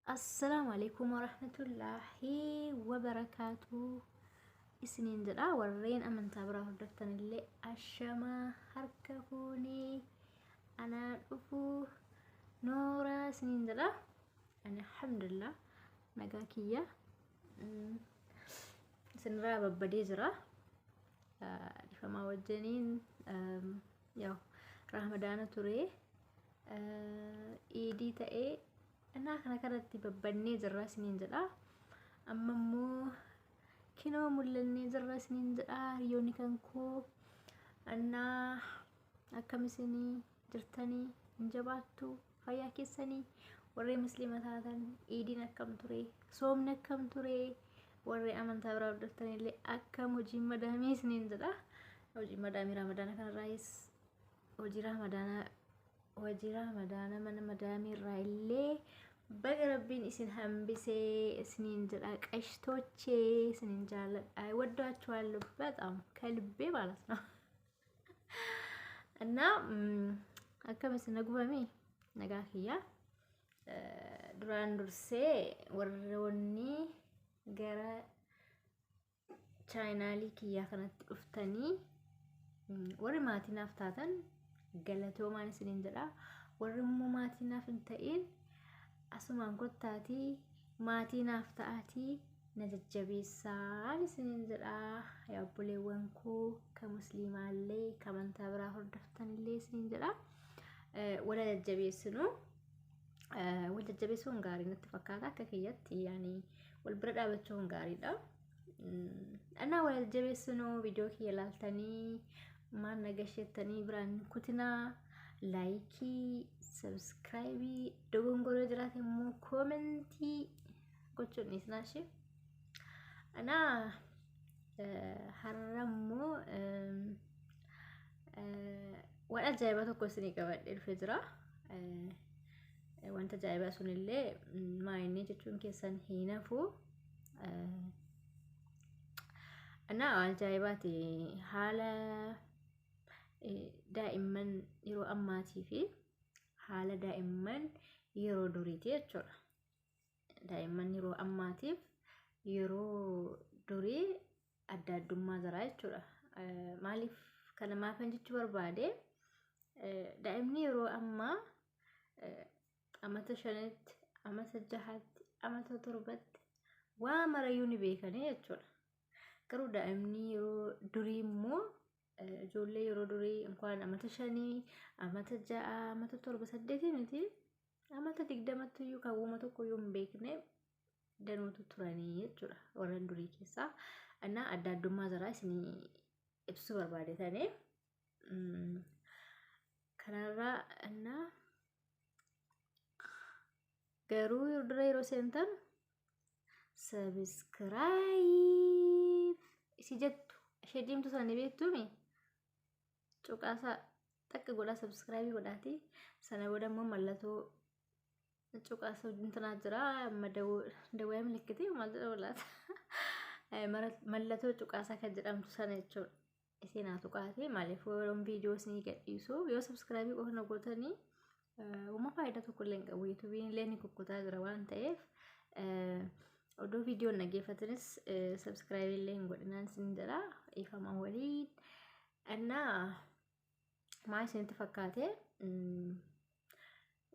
Assalaamu alaikum warahmatullaahi wabarakaatu isiniin jedha. Warreen amantaa biraa hordoftan illee ashamaa, harka fuunee, anaa dhufuu, nooraa isiniin jedha. Ani alhamdulillah nagaa kiyya, isinirraa babbadee jira. Dhifamaa wajjiniin, yaa Ramadaana ture, iidii ta'ee innaa kana kanatti babbannee jirra isiniin jedha. Amma immoo kinoo mul'annee jirra isiniin jedha. Hiriyoonni kan koo, annaa akkam isinii jirtanii? Hin jabaattu? Fayyaa keessanii? Warri musliima taatan iidiin akkam ture? Soomni akkam ture? Warri amantaa biraa hordoftanillee akkam hojiin madaamii isiniin jedha. Hojiin madaamii Ramadaana kanarraayis, hojii Ramadaanaa, hojii Ramadaana mana madaamii irraa illee baga Rabbiin isin hambisee isiniin jedha. Qashtochee, isinin jaalladha. ወዳችኋለሁ በጣም ከልቤ ማለት ነው። እና akkam isin, nagumami? Nagaa kiyya. Duraan dursee warroonni gara chaayinaalii kiyyaa kanatti dhuftanii warri maatii naaf taatan galatoomaan isiniin jedha. Warri immoo maatii naaf hin ta'in asumaan kottaatii maatii naaf ta'aatii na jajjabeessaan isiniin jedha. Yaa obboleewwan koo ka musliimaallee ka amantaa biraa hordoftanillee isiniin jedha. Wala jajjabeessinu. Wal jajjabeessuun gaarii natti fakkaata akka kiyyatti, yaani wal bira dhaabachuun gaariidha. Annaa wal jajjabeessinu. Viidiyoo kiyya laaltanii maal nagasheettanii biraan kutinaa, like, subscribe, dogongoroo jiraate immoo comment gochuun dhiisnaa ishee. Anaa har'a immoo waan ajaa'ibaa tokko isinii qabadhee dhufee jira. Wanta ajaa'ibaa sunillee maayinni jechuun keessan hin hafu. Anaa waan ajaa'ibaati, haala daa'imman yeroo ammaatii fi haala daa'imman yeroo duriiti jechuudha. Daa'imman yeroo ammaatiif yeroo durii adda addummaa jira jechuudha. Maaliif kana maafan jechuu barbaade, daa'imni yeroo ammaa amata 5tti, amata 6tti, amata 7tti waa marayyuu ni beekanii jechuudha. Garuu daa'imni yeroo durii immoo, ijoollee yeroo durii inkwaan amata 5, amata 6, amata 7, 8 miti, amata 20tti iyyuu kan uuma tokko iyyuu hin beekne danuutu turanii jechuudha warran durii keessaa. Innaa adda addummaa jira isinii ibsuu barbaadetanii. Kanarraa innaa garuu yeroo dura yeroo seentan subscribe isi jettu ishee diimtuu sana ni beektuumi, cuqaasaa takka godhaa, subscribe godhaati. Sana booda immoo mallattoo cuqaasa intinaa jira, amma dawaa milikitii maal jedhamu laata, mallattoo cuqaasaa kan jedhamtu sana jechuudha. Isin haa tuqaati. Maaliif, yeroon viidiyoo isinii gadhiisu yoo subscribe qofa na gootanii uma faayidaa tokko illee hin qabu. YouTubeiin illee ni kukkutaa jira waan ta'eef, odoo viidiyoon dhaggeeffatanis subscribe illee hin godhinaan isin jedha, ifama waliin. Innaa maal isinitti fakkaate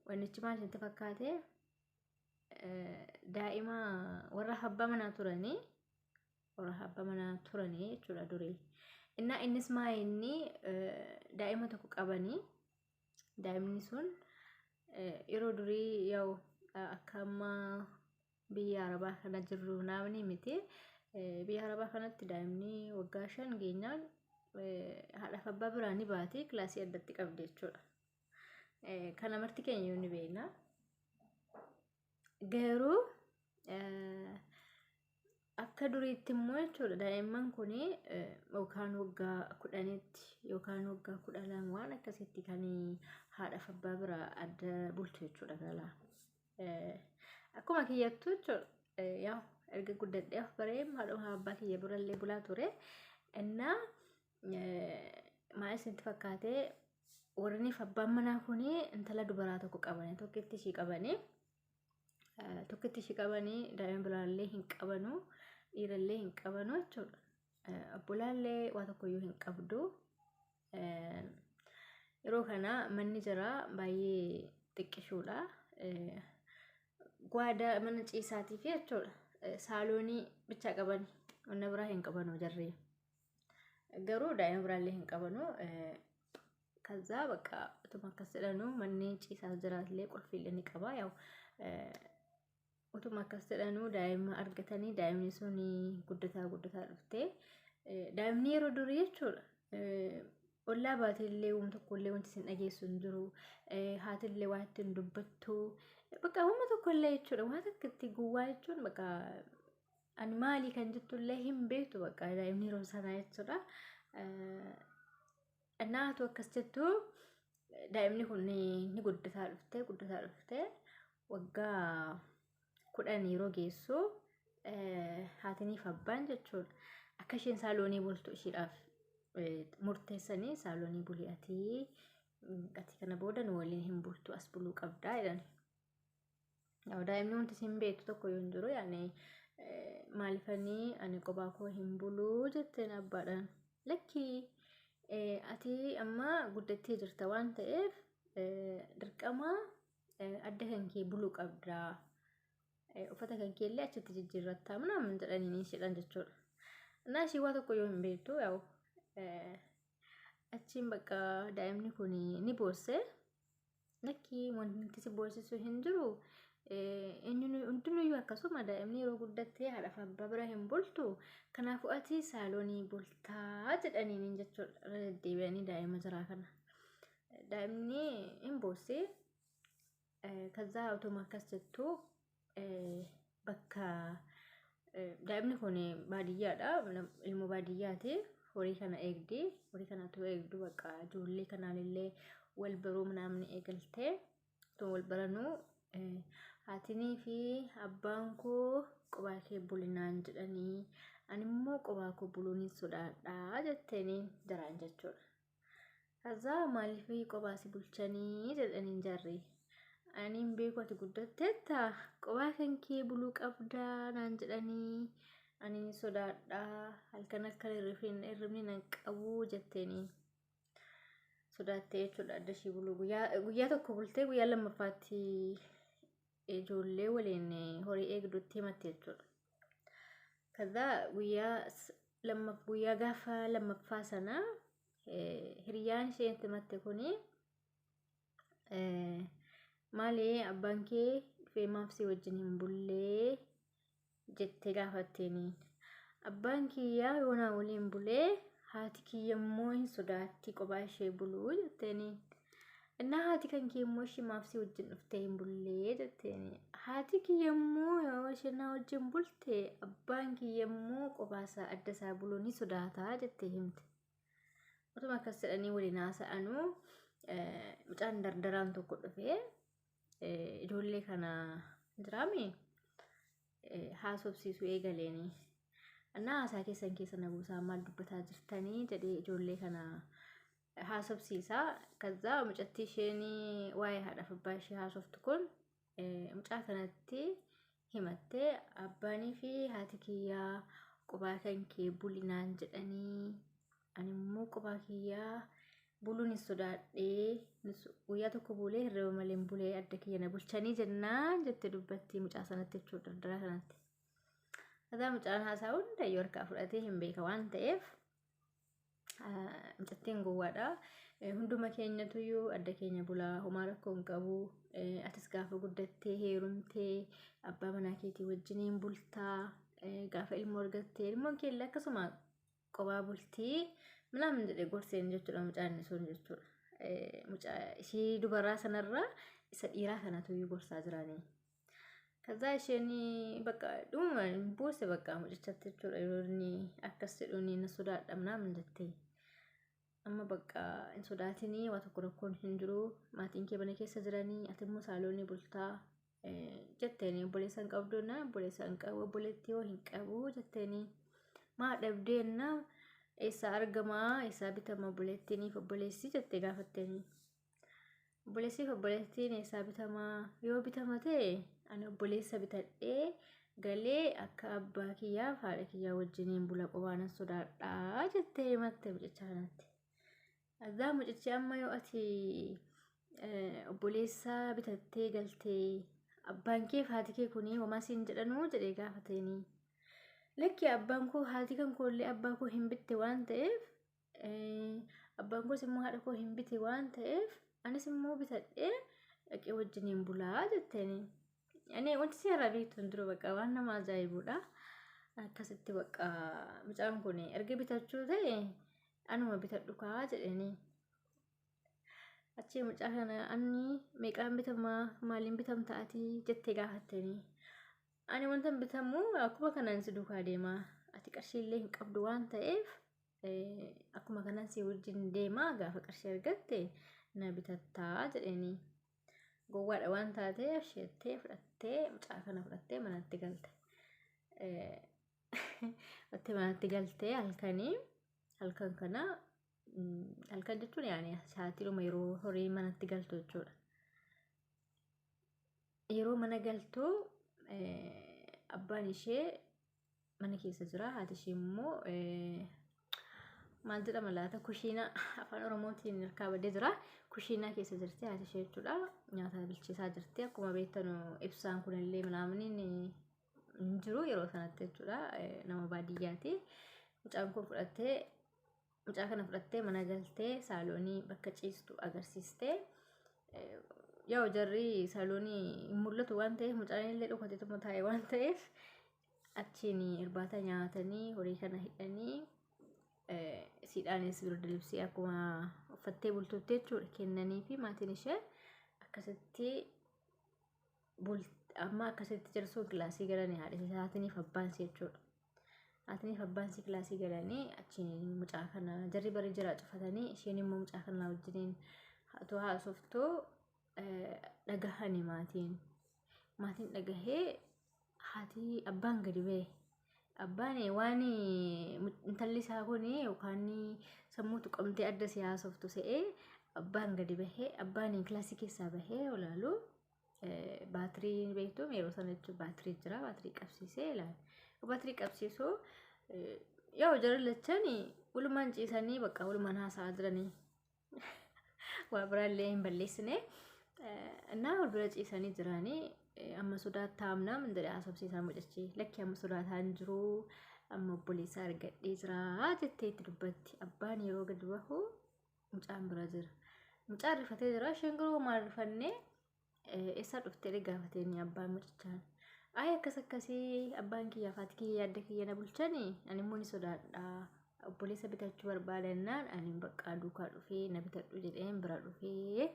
wannichi? Maal isinitti fakkaate? Daa'ima warra abbaa manaa turanii, warra abbaa manaa turanii jechuudha durii. Innaa innis maa inni daa'ima tokko qabanii, daa'imni sun yeroo durii yaa'u akka ammaa biyya Arabaa kana jirru naamni miti. Biyya Arabaa kanatti daa'imni waggaa 5 geenyaan haadhaaf abbaa biraa ni baati, kilaasii addatti qabdi jechuudha. Kana marti keenya ni beekna. Garuu akka duriitti immoo jechuudha, daa'imman kun yookaan waggaa 10tti yookaan waggaa 12 waan akkasitti kan haadhaaf abbaa biraa adda bultu jechuudha galaa. Akkuma kiyyattu jechuudha, yaa erga guddadhee of baree haadhuma abbaa kiyya birallee bulaa ture. Innaa maal isinitti fakkaatee, warriniif abbaan manaa kun intala dubaraa tokko qabanii, tokkitti ishii qabanii. Tokkitti ishii qabanii daa'ima biraallee hin qabanu, dhiirallee hin qabanu jechuudha. Obbolaallee waa tokkoyyuu hin qabdu. Yeroo kana manni jira baay'ee xiqqishuudha. Gwaada mana ciisaatii fi jechuudha. Saaloonii bichaa qaban, wanna biraa hin qabanu jarri. Garuu daa'ima biraallee hin qabanu. Kazaa bakka utuma akkas jedhanu manni ciisaa jiraallee qulfiillee ni qaba. Yaa'u utuma akkas jedhanuu daa'ima argatanii, daa'imni sun guddataa guddataa dhuftee, daa'imni yeroo durii jechuudha. Ollaa baateellee waan tokkollee wanti isin dhageessu hin jiru. Haatillee waa ittiin dubbattu. Bakka waan tokkollee jechuudha. Waan akka itti gowwaa jechuun bakka ani maalii kan jettullee hin beektu bakka daa'imni yeroo sanaa jechuudha. Naatu akkas jettu daa'imni kun ni guddataa dhuftee guddataa dhuftee waggaa 10 yeroo geessu haatiniif abbaan jechuudha. Akka isheen saaloonii bultu ishiidhaaf murteessanii, saaloonii bulii, ati kana booda nu waliin hin bultu, as buluu qabdaa jedhan. Daa'imni wanti isin beektu tokko yoo hin jiru, yaani maalifanii ani kophaa koo hin buluu jetteen abbaadhaan. Lakkii, ati amma guddattee jirta waan ta'eef dirqama adda kan kee buluu qabdaa. Uffata kan kee illee achitti jijjiirrattaa ምናምን jedhanii ni isheedhaan jechuudha. Innaa ishii waa tokko yoo hin beektu, yaa'u achiin bakka daa'imni kun ni boosse. Lakkii, wanti si boosisu hin jiru. Hundinuyyuu akkasuma daa'imni yeroo guddattee haadhaaf abbaa bira hin bultu. Kanaafuu ati saaloonii bultaa jedhaniin jechuudha. Irra deddeebi'anii daa'ima jiraa kana. Daa'imni hin boosse. Kazaa utuma akkas jettu bakka daa'imni kun baadiyyaadha. Ilmoo baadiyyaati. Horii kana eegdi. Horii kanatu eegdu bakka ijoollee kanaan wal baruu ምናምን eegaltee, utuma wal baranuu haatinii fi abbaan koo kophaa kee bulinaan jedhanii, ani immoo kophaa koo buluun hin sodaadhaa jetteeni jaraan jechuudha. Kazaa maaliif kophaa si bulchanii jedhaniin jarri. Ani hin beeku, ati guddatteetta, kophaa kan kee buluu qabdaa naan jedhanii, ani ni sodaadhaa, halkan halkan hirribni nan qabu jetteeni. Sodaattee jechuudha adda ishii buluu. Guyyaa tokko bultee guyyaa lammaffaatti ijoollee waliin horii eegdutti himatte jechuudha. Kazaa guyyaa gaafa lammaffaa sana hiriyaan isheen itti himatte kuni, maali abbaan kee dhufee maaf si wajjin hin bullee jettee gaafatteeni. Abbaan kiyyaa yoo naa waliin bulee haati kiyya immoo hin sodaatti kophaa ishee buluu jetteeni. Innaa haati kan kee immoo ishee maaf si wajjin dhuftee hin bullee jetteeni. Haati kiyya immoo yoo isheen naa wajjin bulte abbaan kiyya immoo kophaa isaa adda isaa buluu ni sodaataa jettee himte. Utuma akkas jedhanii waliin haasa'anuu mucaan dardaraan tokko dhufee ijoollee kana jiraami haasofsiisuu eegaleeni. Innaa haasaa keessan keessa na buusaa, maal dubbataa jirtanii jedhee ijoollee kana haasofsiisaa. Kazaa mucattii isheen waa'ee haadhaaf abbaa ishee haasoftu kun mucaa kanatti himattee, abbaanii fi haati kiyyaa kophaa kan kee bulinaan jedhanii, ani immoo kophaa kiyyaa buluun hin sodaadhee, guyyaa tokko bulee hirriba malee hin bulee, adda kiyya na bulchanii jennaan jette dubbattii mucaa sanatti jechuudha, dardaraa sanatti. Kazaa mucaan haasaa hundayyuu harkaa fudhatee hin beeka waan ta'eef, mucattiin gowwaadha. Hunduma keenyatuyyuu adda keenya bulaa, homaa rakkoo hin qabu. Atis gaafa guddattee heerumtee abbaa manaa keetii wajjiniin bultaa, gaafa ilmoo argattee ilmoon keellee akkasuma kophaa bultii ምናምን jedhee gorseen jechuudha mucaan sun jechuudha. Mucaa ishii dubaraa sanarraa isa dhiiraa kanatu gorsaa jiranii. Kazaa isheen bakka dhuma boose bakka mucichatti jechuudha, yeroo inni akkas jedhuun na sodaadha ምናምን jettee. Amma bakka hin sodaatinii, waa tokko rakkoon hin jiru, maatiin kee mana keessa jiranii, ati immoo saaloonii bultaa jetteeni. Obboleessa hin qabdu na, obboleessa hin qabu, obboleettii hoo hin qabu jetteeni. Maa dhabdeenna, eessaa argamaa, eessaa bitama obboleettiiniif obboleessi jettee gaafatteeni. Obboleessiif obboleettiin eessaa bitamaa, yoo bitama ta'e Ani obboleessa bitadhee galee akka abbaa kiyyaaf haadha kiyyaa wajjiniin bula qobaanan sodaadhaa jettee himatte mucicha kanatti. Azaa mucichi amma yoo ati obboleessa bitattee galtee abbaan kee fi haati kee kunii homaa siin jedhanuu jedhee gaafateenii. Lakki abbaan koo haati kan koollee abbaa koo hin bitte waan ta'eef abbaan koos immoo haadha koo hin bite waan ta'eef anis immoo bitadhee dhaqee wajjiniin bulaa jetteeni. Ani wanti si irraa beektu hin jiru bakka waan nama ajaa'ibudha. Akkasitti bakka mucaan kun erga bitachuu ta'e anuma bitadhu kaa jedheeni. Achii mucaa kana anni meeqaan bitamaa maaliin bitamta ati jettee gaafatteeni. Ani wanta bitamu akkuma kanaan si duukaa deema. Ati qarshii illee hin qabdu waan ta'eef akkuma kanaan si wajjin deema gaafa qarshii argatte na bitattaa jedheeni. Gowwaadha waan taateef sheettee fudhattee mucaa kana fudhattee manatti galte. Fudhattee manatti galtee halkanii halkan kana halkan jechuun yaani sa'aatiidhuma yeroo horii manatti galtu jechuudha. Yeroo mana galtu abbaan ishee mana keessa jira haati ishee immoo maal jedhama laata kushiinaa afaan oromootiin harkaa badee jira kushiinaa keessa jirti haati ishee jechuudha nyaata bilcheessaa jirti akkuma beektanu ibsaan kunillee minaaminiin hin jiru yeroo sanatti jechuudha nama baadiyyaati mucaan kun fudhattee mucaa kana fudhattee mana galtee saaloonii bakka ciistu agarsiistee yaa jarri saaloonii hin mul'atu waan ta'eef mucaan illee dhokateetuma taa'e waan ta'eef achiin irbaata nyaatanii horii kana hidhanii siidhaanis birda libsii akkuma uffattee bultuutti jechuudha kennanii fi maatiin ishee akkasitti amma akkasitti jarsuun kilaasii galanii haadha isaatiniif abbaan ishee jechuudha. Haatiniif abbaan ishee kilaasii galanii achiin mucaa kana jarri barii jira cufatanii isheen immoo mucaa kana wajjiniin otoo haasoftuu dhagahani maatiin. Maatiin dhagahee haati abbaan gadi ba'e. Abbaan waan intalli isaa kun yookaan sammuu tuqamtee adda si haasoftu se'ee abbaan gadi bahee abbaan kilaasii keessaa bahee olaalu baatirii beektu yeroo sana jechuun baatirii jira baatirii qabsiisee ilaala. Baatirii qabsiisuu yoo jara lachan walumaan ciisanii bakka walumaan haasa'aa jiranii waa biraallee hin balleessine. Innaa wal bira ciisanii jiranii amma sodaattaa amnaa min jedhee haasofsiisaa mucichi lakki amma sodaataa hin jiru amma obboleessaa argadhee jira jettee itti dubbatti abbaan yeroo gadi bahu mucaan bira jira mucaan rifatee jira isheen garuu maal rifannee eessaa dhuftee gaafateeni abbaan mucichaan ayi akkas akkasii abbaan kiyya haati kiyya yaadda kiyya na bulchanii ani immoo ni sodaadha obboleessa bitachuu barbaadannaan ani baqqaa duukaa dhufee na bitadhu jedheen bira dhufee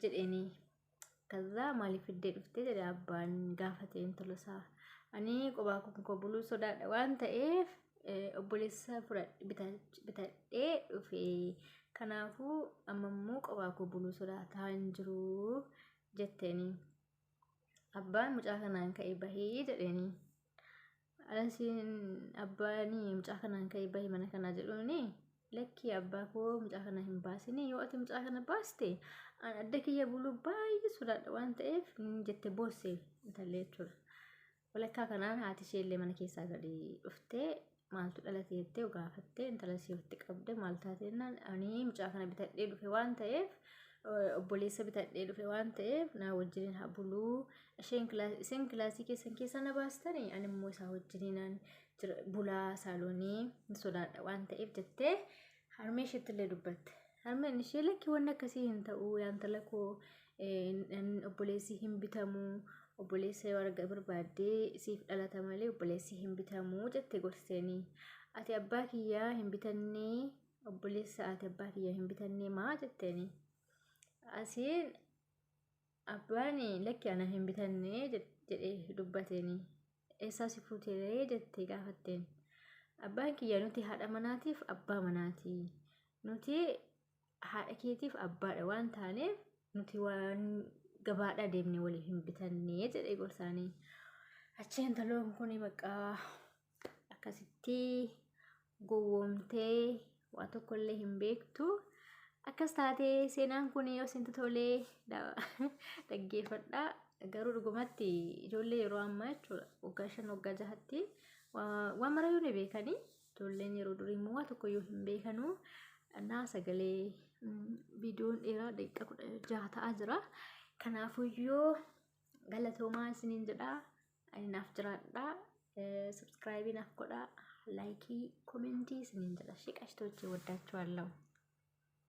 jedheeni. Kaza maaliif fiddee dhuftee jedhe abbaan gaafate intala isaa. Ani qobaa koo buluu sodaadha waan ta'eef obboleessa bitadhee dhufe. Kanaafuu amma immoo qobaa koo buluu sodaataa hin jiru jetteeni. Abbaan mucaa kanaan ka'ee bahee jedheeni. Alasiin abbaan mucaa kanaan ka'ee bahee mana kanaa jedhuuni lakkii abbaa koo mucaa kana hin baasini yoo ati mucaa kana baaste an adda kiyya buluu baay'ee sodaadha waan ta'eef jette boosse intalli jechuudha. Walakkaa kanaan haati ishee illee mana keessaa gadi dhuftee maaltu dhalate jettee gaafattee intala ishee ofitti qabde maal taate jennaan ani mucaa kana bitadhee dhufe waan ta'eef obboleessa bitadhee dhufe waan ta'eef naa wajjiniin haa buluu isheen isin kilaasii keessan keessaa na baastanii ani immoo isaa wajjiniin bulaa saaloonii hin sodaadha waan ta'eef jettee harmee isheetti illee dubbatte. Harmeen ishee lakki wanni akkasii hin ta'u yaa intala koo obboleessi hin bitamu obboleessa yoo arga barbaaddee siif dhalata malee obboleessi hin bitamu jette gorsiteeni. Ati abbaa kiyyaa hin bitannee obboleessa ati abbaa kiyyaa hin bitannee maa jetteeni. Asiin abbaan lakki ana hin bitannee jedhee dubbateeni. Eessaa si fuutee jettee gaafatteen. Abbaan kiyya nuti haadha manaatiif abbaa manaati. Nuti haadha keetiif abbaadha waan taaneef nuti waan gabaadhaa deemnee waliif hin bitannee jedhee gorsaanii. Achi intaloon kun bakka akkasitti gowwoomtee waa tokkollee hin beektu. Akkas taatee seenaan kun yoo isintti tolee dhaggeeffadhaa. Garuu dhugumatti ijoollee yeroo ammaa jechuudha waggaa 5 waggaa 6tti waan marayyuu ni beekanii. Ijoolleen yeroo durii immoo waa tokkoyyuu hin beekanuu. Naa sagalee viidiyoon dheeraa daqiiqaa 16 ta'aa jira. Kanaafuyyuu galatoomaa isiniin jedhaa. Ani naaf jiraadhaa. Subscribe naaf godhaa. Laayikii, komentii isiniin jedha. Shiqashtochee ወዳችኋለሁ።